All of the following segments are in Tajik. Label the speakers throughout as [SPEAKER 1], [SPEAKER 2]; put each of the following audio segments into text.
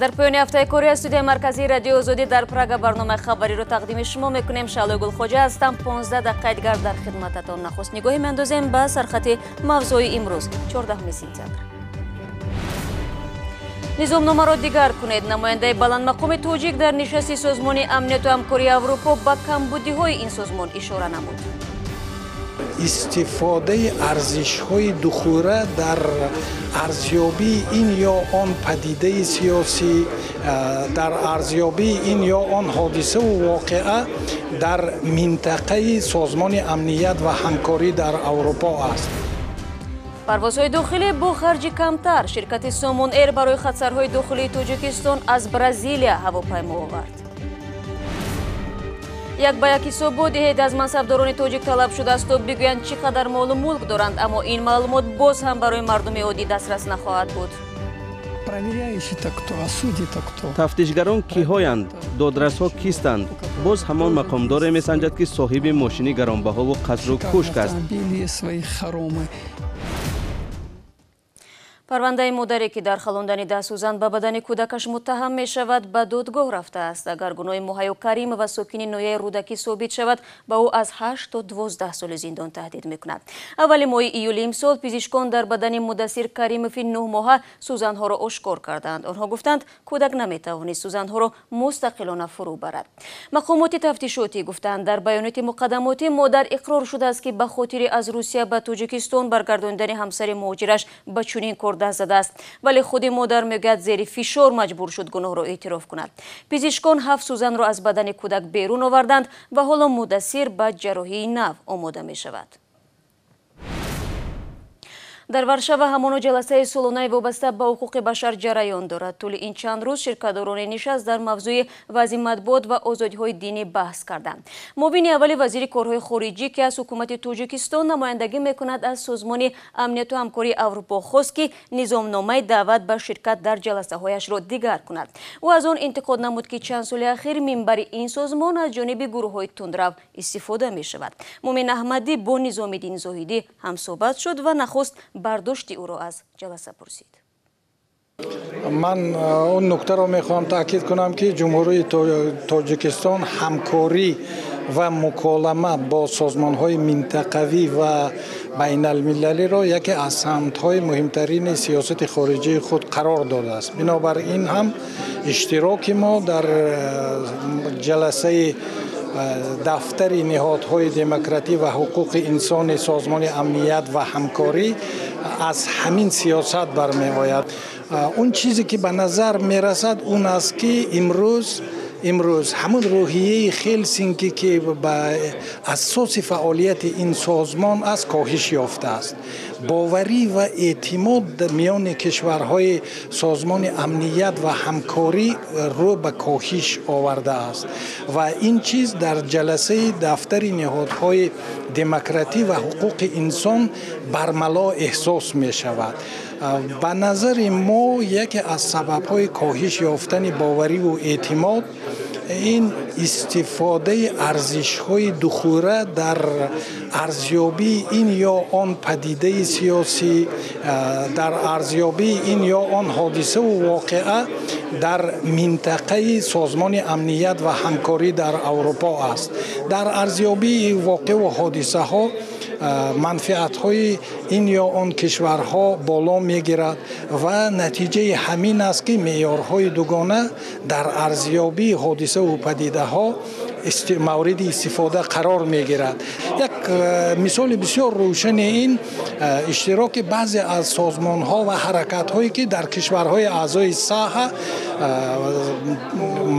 [SPEAKER 1] Дар поёни ҳафтаи корӣ аз студияи марказии Радиои Озодӣ дар Прага барномаи хабариро тақдими шумо мекунем. Шаълои Гулхоҷа ҳастам. 15 дақиқаи дигар дар хидмататон. Нахуст нигоҳе меандозем ба сархати мавзӯи имрӯз, 14 сентябр. Низомномаро дигар кунед. Намояндаи баландмақоми тоҷик дар нишасти Созмони Амнияту Ҳамкории Аврупо ба камбудиҳои ин созмон ишора намуд.
[SPEAKER 2] Истифодаи арзишҳои духура дар арзёбии ин ё он падидаи сиёсӣ, дар арзёбии ин ё он ҳодисаву воқеа дар минтақаи Созмони Амният ва Ҳамкорӣ дар Аврупо аст.
[SPEAKER 1] Парвозҳои дохилӣ бо харҷи камтар. Ширкати Сомон Эйр барои хатсарҳои дохилии Тоҷикистон аз Бразилия ҳавопаймо овард. Як ба як ҳисобот диҳед. Аз мансабдорони тоҷик талаб шудааст, то бигӯянд, чӣ қадар молу мулк доранд, аммо ин маълумот боз ҳам барои мардуми оддӣ дастрас нахоҳад буд.
[SPEAKER 3] Тафтишгарон киҳоянд? Додрасҳо кистанд? Боз ҳамон мақомдоре месанҷад, ки соҳиби мошини гаронбаҳову қасру кӯшк аст.
[SPEAKER 1] Парвандаи модаре, ки дар халондани 10 сӯзан ба бадани кӯдакаш муттаҳам мешавад, ба додгоҳ рафтааст. Агар гуноҳи Муҳайё Каримова, сокини ноҳияи Рӯдакӣ, собит шавад, ба ӯ аз 8 то 12 соли зиндон таҳдид мекунад. Аввали моҳи июли имсол пизишкон дар бадани Мудассир Каримови 9-моҳа сӯзанҳоро ошкор карданд. Онҳо гуфтанд, кӯдак наметавонист сӯзанҳоро мустақилона фурӯ барад. Мақомоти тафтишотӣ гуфтанд, дар баёноти муқаддамотӣ модар иқрор шудааст, ки ба хотири аз Русия ба Тоҷикистон баргардонидани ҳамсари муҳоҷираш ба чунин кор даст задааст. Вале худи модар мегӯяд, зери фишор маҷбур шуд гуноҳро эътироф кунад. Пизишкон ҳафт сӯзанро аз бадани кӯдак берун оварданд ва ҳоло Мудассир ба ҷарроҳии нав омода мешавад. Дар Варшава ҳамоно ҷаласаи солонаи вобаста ба ҳуқуқи башар ҷараён дорад. Тӯли ин чанд рӯз ширкатдорони нишаст дар мавзӯи вазъи матбуот ва озодиҳои динӣ баҳс карданд. Муовини аввали вазири корҳои хориҷӣ, ки аз ҳукумати Тоҷикистон намояндагӣ мекунад, аз Созмони Амнияту Ҳамкории Аврупо хост, ки низомномаи даъват ба ширкат дар ҷаласаҳояшро дигар кунад. Ӯ аз он интиқод намуд, ки чанд соли ахир минбари ин созмон аз ҷониби гурӯҳҳои тундрав истифода мешавад. Мумин Аҳмадӣ бо Низомиддин Зоҳидӣ ҳамсӯҳбат шуд ва нахуст бардошти ӯро аз ҷаласа пурсид.
[SPEAKER 2] Ман он нуктаро мехоҳам таъкид кунам, ки Ҷумҳурии Тоҷикистон ҳамкорӣ ва муколама бо созмонҳои минтақавӣ ва байналмилалиро яке аз самтҳои муҳимтарини сиёсати хориҷии худ қарор додааст. Бинобар ин ҳам иштироки мо дар ҷаласаи дафтари ниҳодҳои демократӣ ва ҳуқуқи инсони Созмони Амният ва Ҳамкорӣ аз ҳамин сиёсат бармеояд. Он чизе, ки ба назар мерасад, он аст, ки имрӯз ҳамон рӯҳияи Хелсинки, ки ба асоси фаъолияти ин созмон аст, коҳиш ёфтааст. Боварӣ ва эътимод миёни кишварҳои Созмони Амният ва Ҳамкорӣ рӯ ба коҳиш овардааст ва ин чиз дар ҷаласаи дафтари ниҳодҳои демократӣ ва ҳуқуқи инсон бармало эҳсос мешавад. Ба назари мо, яке аз сабабҳои коҳиш ёфтани бовариву эътимод ин истифодаи арзишҳои духура дар арзёбии ин ё он падидаи сиёсӣ, дар арзёбии ин ё он ҳодисаву воқеа дар минтақаи Созмони Амният ва Ҳамкорӣ дар Аврупо аст. Дар арзёбии воқеъу ҳодисаҳо манфиатҳои ин ё он кишварҳо боло мегирад ва натиҷаи ҳамин аст, ки меъёрҳои дугона дар арзёбии ҳодисаву падидаҳо мавриди истифода қарор мегирад. Як мисоли бисёр рӯшани ин иштироки баъзе аз созмонҳо ва ҳаракатҳое, ки дар кишварҳои аъзои САҲА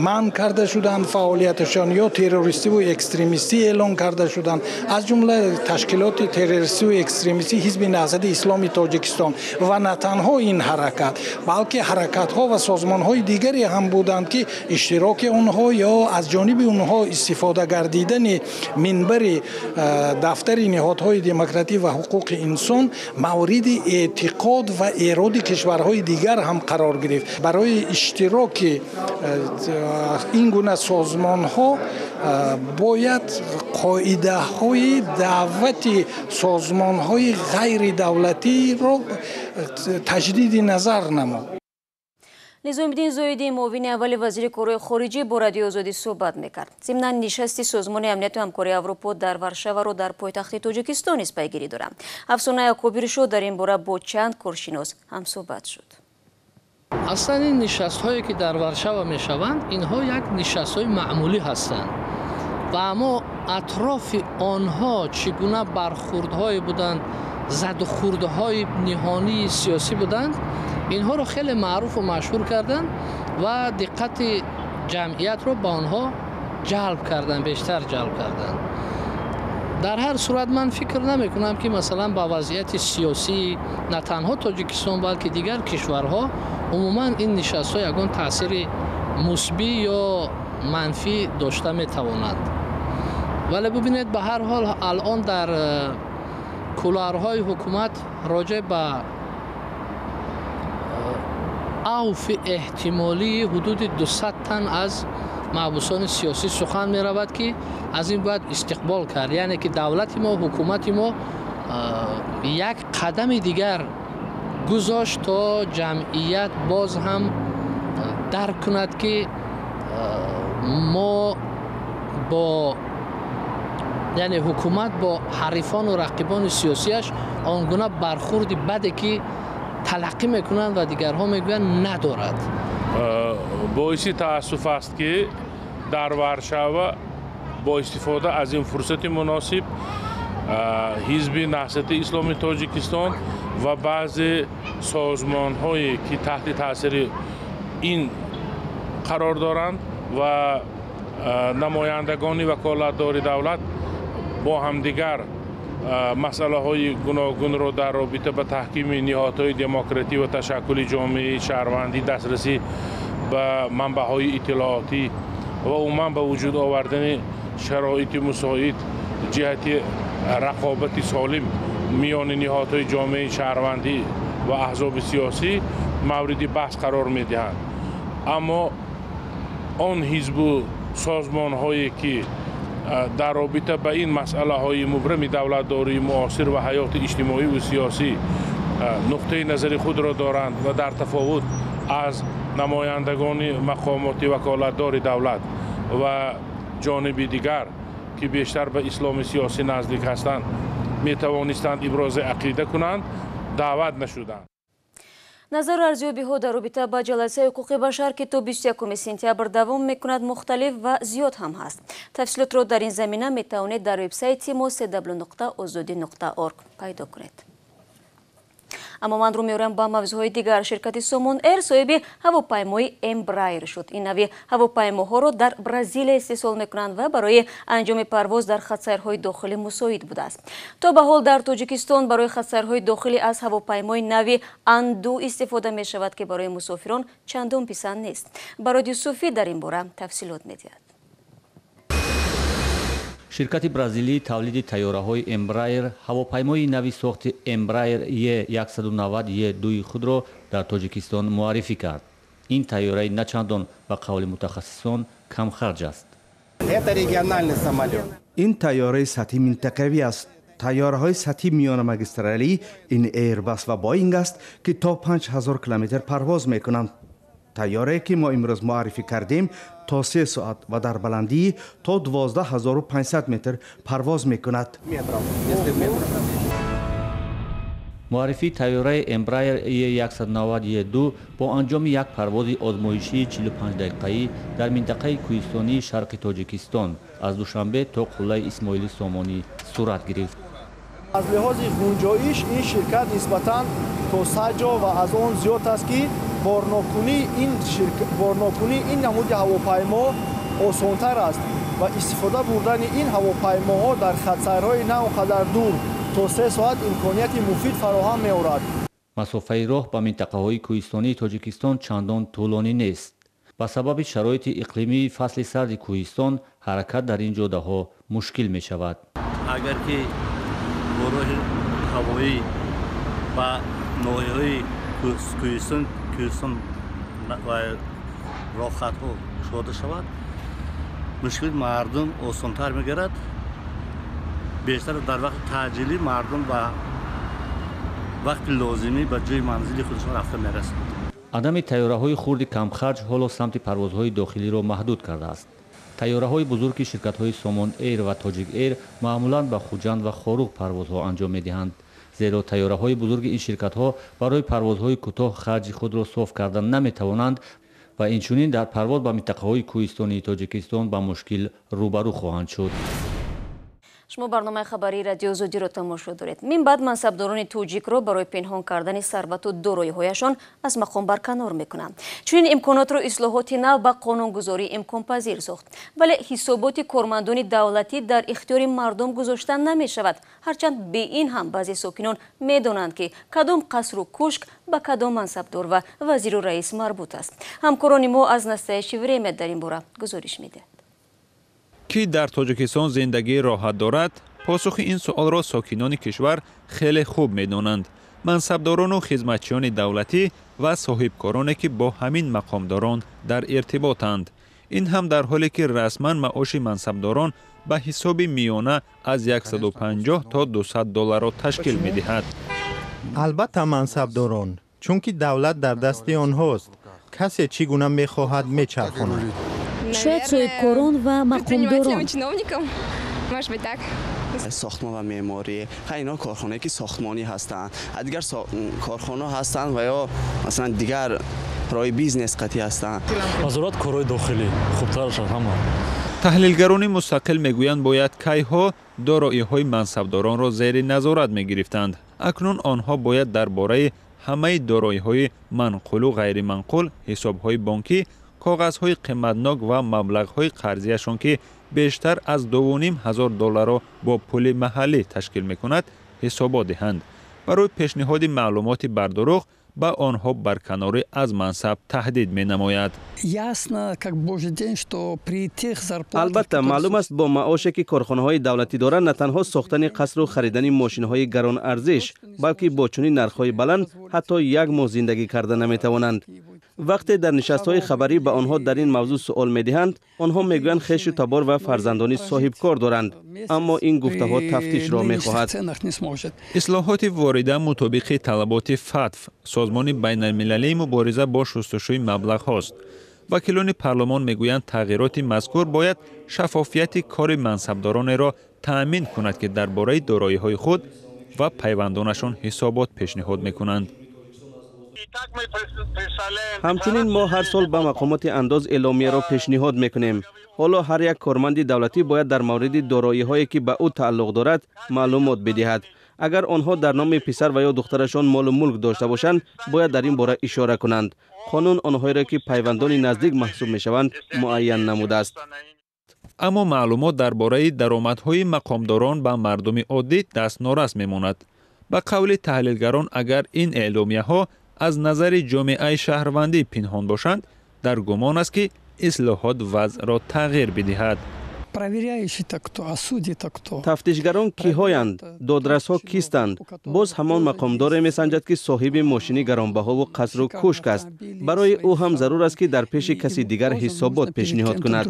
[SPEAKER 2] манъ карда шуданд фаъолияташон ё террористиву экстремистӣ эълон карда шуданд, аз ҷумла ташкилоти террористиву экстремистӣ Ҳизби Наҳзати Исломи Тоҷикистон. Ва на танҳо ин ҳаракат, балки ҳаракатҳо ва созмонҳои дигаре ҳам буданд, ки иштироки онҳо ё аз ҷониби онҳо истифода гардидани минбари дафтари ниҳодҳои демократӣ ва ҳуқуқи инсон мавриди эътиқод ва эроди кишварҳои дигар ҳам қарор гирифт. Барои иштироки ин гуна созмонҳо бояд қоидаҳои даъвати созмонҳои ғайридавлатиро таҷдиди назар намуд.
[SPEAKER 1] Низомиддин Зоидӣ, муовини аввали вазири корҳои хориҷӣ, бо Радиои Озодӣ суҳбат мекард. Зимнан нишасти Созмони амнияту ҳамкории Аврупо дар Варшаваро дар пойтахти Тоҷикистон низ пайгирӣ дорам. Афсона Якубиршо дар ин бора бо чанд коршинос ҳамсӯҳбат шуд.
[SPEAKER 4] Аслан ин нишастҳое ки дар Варшава мешаванд, инҳо як нишастҳои маъмулӣ ҳастанд ва аммо атрофи онҳо чӣ гуна бархурдҳое буданд, задухурдҳои ниҳонии сиёсӣ буданд, инҳоро хеле маъруфу машҳур карданд ва диққати ҷамъиятро ба онҳо ҷалб карданд, бештар ҷалб карданд. Дар ҳар сурат ман фикр намекунам ки масалан ба вазъияти сиёсии на танҳо Тоҷикистон, балки дигар кишварҳо умуман ин нишастҳо ягон таъсири мусбӣ ё манфӣ дошта метавонанд. Вале бубинед, ба ҳар ҳол алон дар кулуарҳои ҳукумат роҷеъ ба авфи эҳтимолии ҳудуди 200 тан аз маҳбусони сиёсӣ сухан меравад ки аз ин бояд истиқбол кард. Яъне ки давлати мо, ҳукумати мо як қадами дигар гузошт то ҷамъият боз ҳам дарк кунад ки мо бо, яъне ҳукумат бо ҳарифону рақибони сиёсиаш он гуна бархурди баде ки талаққӣ мекунанд ва дигарҳо мегӯянд надорад.
[SPEAKER 5] Боиси таассуф аст ки дар Варшава бо истифода аз ин фурсати муносиб ҳизби Наҳзати Исломии Тоҷикистон ва баъзе созмонҳое ки таҳти таъсири ин қарор доранд ва намояндагони ваколатдори давлат бо ҳамдигар масъалаҳои гуногунро дар робита ба таҳкими ниҳодҳои демократӣ ва ташаккули ҷомеаи шаҳрвандӣ, дастрасӣ ба манбаъҳои иттилоотӣ ва умуман ба вуҷуд овардани шароити мусоид ҷиҳати рақобати солим миёни ниҳодҳои ҷомеаи шаҳрвандӣ ва аҳзоби сиёсӣ мавриди баҳс қарор медиҳанд. Аммо он ҳизбу созмонҳое ки дар робита ба ин масъалаҳои мубрами давлатдории муосир ва ҳаёти иҷтимоӣ ва сиёсӣ нуқтаи назари худро доранд ва дар тафовут аз намояндагони мақомоти ваколатдори давлат ва ҷониби дигар ки бештар ба исломи сиёсӣ наздик ҳастанд, метавонистанд ибрози ақида кунанд, даъват нашуданд.
[SPEAKER 1] Назару арзёбиҳо дар робита ба ҷаласаи ҳуқуқи башар, ки то 21 сентябр давом мекунад, мухталиф ва зиёд ҳам ҳаст. Тафсилотро дар ин замина метавонед дар вебсайти мо cw.ozodi.org пайдо кунед. Аммо ман рӯ меорам ба мавзӯъҳои дигар. Ширкати Сомон Эйр соҳиби ҳавопаймои Эмбрайер шуд. Ин нави ҳавопаймоҳоро дар Бразилия истеҳсол мекунанд ва барои анҷоми парвоз дар хатсайрҳои дохилӣ мусоид будааст. То ба ҳол дар Тоҷикистон барои хатсайрҳои дохилӣ аз ҳавопаймои нави Ан-2 истифода мешавад, ки барои мусофирон чандон писанд нест. Барод Юсуфӣ дар ин бора тафсилот медиҳад.
[SPEAKER 6] Ширкати бразилии тавлиди тайёраҳои Эмбрайер ҳавопаймои нави сохти Эмбрайер Е190 Е2 худро дар Тоҷикистон муаррифӣ кард. Ин тайёраи начандон ба қавли мутахассисон камхарҷ аст.
[SPEAKER 7] Ин тайёраи сатҳи минтақавӣ аст. Тайёраҳои сатҳи миёнамагистралӣ ин Airbus ва Боинг аст, ки то 5000 километр парвоз мекунанд. Тайёрае ки мо имрӯз муаррифӣ кардем, то 3 соат ва дар баландии то 12500 метр парвоз мекунад.
[SPEAKER 6] Муаррифии тайёраи Embraer E190 E2 бо анҷоми як парвози озмоишии 45 дақиқаӣ дар минтақаи кӯҳистонии шарқи Тоҷикистон аз Душанбе то қуллаи Исмоили Сомонӣ сурат гирифт.
[SPEAKER 8] Аз лиҳози гунҷоиш ин ширкат нисбатан то 100 ҷо ва аз он зиёд аст, ки борнокунии ин намуди ҳавопаймо осонтар аст ва истифода бурдани ин ҳавопаймоҳо дар хатсайрҳои на он қадар дур то 3 соат имконияти муфид фароҳам меорад.
[SPEAKER 6] Масофаи роҳ ба минтақаҳои кӯҳистонии Тоҷикистон чандон тӯлонӣ нест. Ба сабаби шароити иқлимии фасли сарди кӯҳистон ҳаракат дар ин ҷодаҳо мушкил мешавад.
[SPEAKER 9] Агар ки бо роҳи ҳавоӣ ба ноҳияҳои кӯҳистон ва роҳхатҳо кушода шавад, мушкили мардум осонтар мегардад. Бештар дар вақти таъҷилӣ мардум ба вақти лозимӣ ба ҷои манзили худашон рафта мерасанд.
[SPEAKER 6] Адами тайёраҳои хурди камхарҷ ҳоло самти парвозҳои дохилиро маҳдуд кардааст. Тайёраҳои бузурги ширкатҳои Сомон Эйр ва Тоҷик Эйр маъмулан ба Хуҷанд ва Хоруғ парвозҳо анҷом медиҳанд. Зеро тайёраҳои бузурги ин ширкатҳо барои парвозҳои кӯтоҳ харҷи худро соф карда наметавонанд ва инчунин дар парвоз ба минтақаҳои кӯҳистонии Тоҷикистон ба мушкил рӯбарӯ хоҳанд шуд.
[SPEAKER 1] Шумо барномаи хабарии Радио Озодиро тамошо доред. Мин баъд мансабдорони тоҷикро барои пинҳон кардани сарвату дороиҳояшон аз мақом барканор мекунанд. Чунин имконотро ислоҳоти нав ба қонунгузорӣ имконпазир сохт. Вале ҳисоботи кормандони давлатӣ дар ихтиёри мардум гузошта намешавад. Ҳарчанд бе ин ҳам баъзе сокинон медонанд, ки кадом қасру кӯшк ба кадом мансабдор ва вазиру раис марбут аст. Ҳамкорони мо аз Настоящее время дар ин бора гузориш медиҳанд.
[SPEAKER 10] Ки дар Тоҷикистон зиндагии роҳат дорад? Посухи ин суолро сокинони кишвар хеле хуб медонанд. Мансабдорону хизматчиёни давлатӣ ва соҳибкороне, ки бо ҳамин мақомдорон дар иртиботанд. Ин ҳам дар ҳоле ки расман маоши мансабдорон ба ҳисоби миёна аз 150 то 200 долларро ташкил медиҳад.
[SPEAKER 11] Албатта мансабдорон, чунки давлат дар дасти онҳост. Касе чӣ гуна мехоҳад мечархонад.
[SPEAKER 12] Шояд соҳибкорон ва мақомдорон.
[SPEAKER 13] Сохтмон ва меъморӣ, инҳо корхонае ки сохтмонӣ ҳастанд, дигар корхона ҳастанд ва ё масалан дигар роҳи бизнес қатъӣ ҳастанд.
[SPEAKER 14] Вазорат корҳои дохилӣ хубтар шуд ҳама.
[SPEAKER 10] Таҳлилгарони мустақил мегӯянд, бояд кайҳо дороиҳои мансабдоронро зери назорат мегирифтанд. Акнун онҳо бояд дар бораи ҳамаи дороиҳои манқулу ғайриманқул, ҳисобҳои бонкӣ, коғазҳои қиматнок ва маблағҳои қарзияшон, ки бештар аз 2,5 ҳазор долларро бо пули маҳаллӣ ташкил мекунад, ҳисобот диҳанд. Барои пешниҳоди маълумоти бардурӯғ ба онҳо барканорӣ аз мансаб таҳдид менамояд.
[SPEAKER 3] Албатта, маълум аст, бо маоше ки корхонаҳои давлатӣ доранд, на танҳо сохтани қасру харидани мошинҳои гаронарзиш, балки бо чунин нархҳои баланд ҳатто як моҳ зиндагӣ карда наметавонанд. Вақте дар нишастҳои хабарӣ ба онҳо дар ин мавзӯъ суол медиҳанд, онҳо мегӯянд хешу табор ва фарзандони соҳибкор доранд. Аммо ин гуфтаҳо тафтишро мехоҳад.
[SPEAKER 10] Ислоҳоти ворида мутобиқи талаботи ФАТФ, созмони байналмилалии мубориза бо шустушӯи маблағҳост. Вакилони парлумон мегӯянд, тағйироти мазкур бояд шаффофияти кори мансабдоронеро таъмин кунад, ки дар бораи дороиҳои худ ва пайвандонашон ҳисобот пешниҳод мекунанд.
[SPEAKER 3] Ҳамчунин мо ҳар сол ба мақомоти андоз эъломияро пешниҳод мекунем. Ҳоло ҳар як корманди давлатӣ бояд дар мавриди дороиҳое, ки ба ӯ тааллуқ дорад, маълумот бидиҳад. Агар онҳо дар номи писар ва ё духтарашон молу мулк дошта бошанд, бояд дар ин бора ишора кунанд. Қонун онҳоеро, ки пайвандони наздик маҳсуб мешаванд, муайян намудааст.
[SPEAKER 10] Аммо маълумот дар бораи даромадҳои мақомдорон ба мардуми оддӣ дастнорас мемонад. Ба қавли таҳлилгарон, агар ин эъломияҳо аз назари ҷомеаи шаҳрвандӣ пинҳон бошанд, дар гумон аст, ки ислоҳот вазъро тағйир бидиҳад.
[SPEAKER 3] Тафтишгарон киҳоянд? Додрасҳо кистанд? Боз ҳамон мақомдоре месанҷад, ки соҳиби мошини гаронбаҳову қасру кӯшк аст. Барои ӯ ҳам зарур аст, ки дар пеши каси дигар ҳисобот пешниҳод кунад.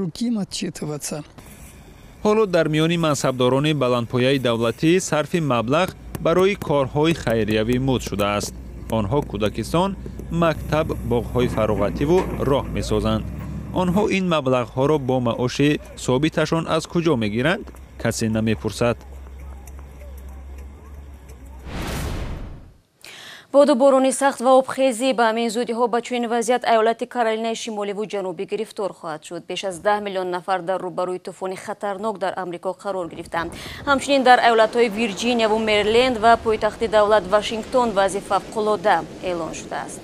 [SPEAKER 10] Ҳоло дар миёни мансабдорони баландпояи давлатӣ сарфи маблағ барои корҳои хайриявӣ муд шудааст. Онҳо кӯдакистон, мактаб, боғҳои фароғативу роҳ месозанд. Онҳо ин маблағҳоро бо маоши собиташон аз куҷо мегиранд, касе намепурсад.
[SPEAKER 1] Боду борони сахт ва обхезӣ ба ҳамин зудиҳо ба чунин вазъият айолати Каролинаи Шимоливу Ҷанубӣ гирифтор хоҳад шуд. Беш аз 10 миллион нафар дар рӯбарӯи тӯфони хатарнок дар Амрико қарор гирифтанд. Ҳамчунин дар айолатҳои Вирҷинияву Мериленд ва пойтахти давлат Вашингтон вазъи фавқулода эълон шудааст.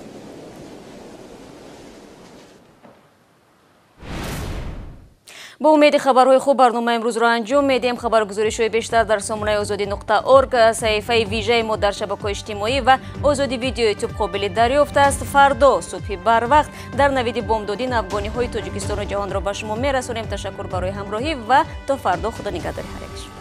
[SPEAKER 1] Бо умеди хабарҳои хуб барномаи имрӯзро анҷом медиҳем. Хабаргузоришҳои бештар дар сомонаи Озодӣ нуқта орг, саҳифаи вижаи мо дар шабакаҳои иҷтимоӣ ва Озодӣ видео Ютуб қобили дарёфт аст. Фардо субҳи барвақт дар навиди бомдодӣ навгониҳои Тоҷикистону ҷаҳонро ба шумо мерасонем. Ташаккур барои ҳамроҳӣ ва то фардо, худо нигаҳдори ҳар як шумо.